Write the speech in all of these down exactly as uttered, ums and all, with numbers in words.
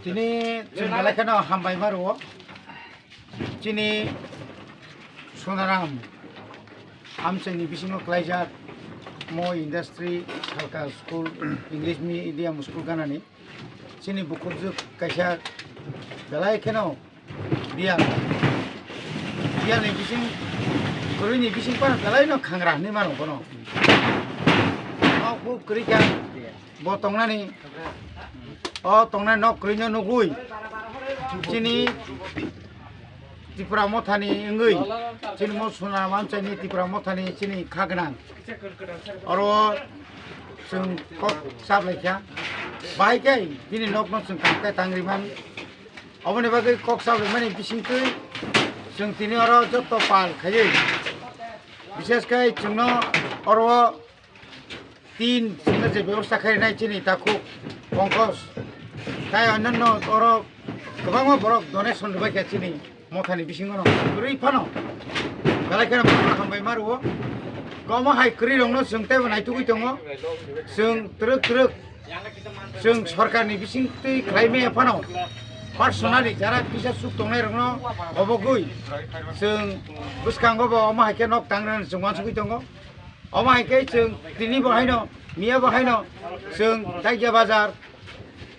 Tini chwng belai kheno hambai ma rwo. Chini Sonaram amchaini bisingo klaijak mo industry, Salka school, English medium school ganani. Chini bukhukjwk kaisa belai kheno biyang. Biyangni bising, kwrwini bising phano belai no khangra hinwi mano bono. Nok bo kwrwi kha, bo tongnani, o tongnani nok kwrwino nugwi chini Tipra Mothani wngwi, chini mo Sonaram amchaini Tipra Mothani chini kha gwnang. Oro chwng kok chaplaikha. Bahai khe bini nokno chwng tangkhe tangriman. Oboni bagwi kok chaplaimani bisingtwi chwng tini oro jotto pal khaiwi. Bishesh khe chwngno oro tin chwngno je bebosta khainai chini takhuk Pankaj tai onyanno oro kwbangma borok donation rwbaikha chini mothani bisingo no kwrwi phano belai kheno borokno hambai ma rwo. Omo hai kwrwi rokno chwng teibo naitugwi tongo. Chwng twrwk twrwk chwng sorkarni bisingtwi khlai maya phano personally jara kisa suk tongnai rokno obogwi chwng bwskango bo omo hai khe nok tangrani chwng uansugwi tongo. Omo hai khe chwng tini bo haino miya bo haino chwng Dakia bazar,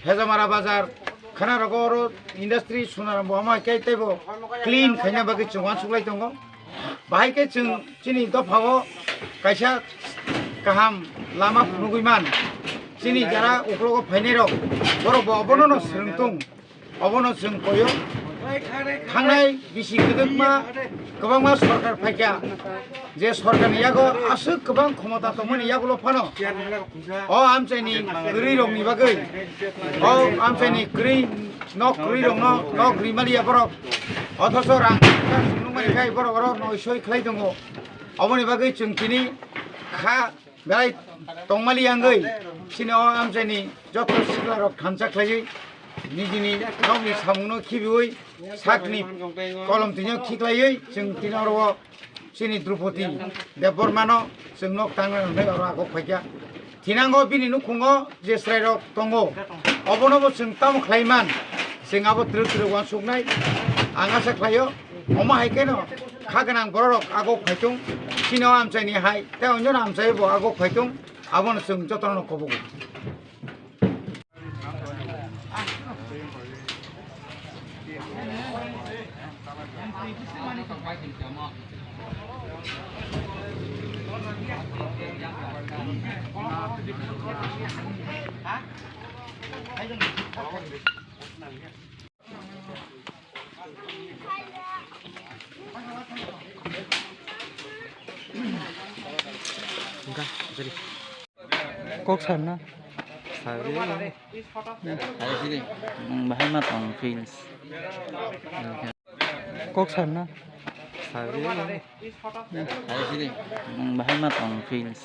Hejamara bazar, khana rogo oro industry Sonaram bo omo hai khe teibo clean khaina bagwi chwng uansuklai tongo. Bahai khe chwng chini dophao kaisa kaham lama phunugwi man. Chini jara uklogo phainai rok borok bo obono no swrwng tong. Obono chwng koyo. Thangnai bisi kwdwkma kwbangma sorkar phaikha. Je sorkarni yago aswk kwbang khomota tongmani yagulo phano o amchaini kwrwi rokni bagwi, o amchaini kwrwi nok kwrwi rokno nok rimaliya borok. Othocho rang nukmani khai borok oro noisoi khlai tongo. Oboni bagwi chwng tini kha belai tongmali yangwi chini o amchaini joto sikla rok thansa khlaiwi nijini nokni samungno khibiwi sakni kolom tino khiklaiwi chwng tini oro o chini Drupadi Debbarmano chwng nok tangrani hwnwi oro agok phaikha. Thinango bini nukhungo je chwrairok tongo, obonobo chwng tamo khlaiman, chwng abo twrwk twrwk uansuknai ang asa khlaio. Omo hai kheno kha gwnang bororok agok phaitung, chini o amchaini hai tei onyono amchaibo agok phaitung, abono chwng jotono kobogo. Kok sana. Sabi. Hai sini. Nung bahai ma tong feels. Kok sana. Sabi. Hai sini. Nung bahai ma tong feels.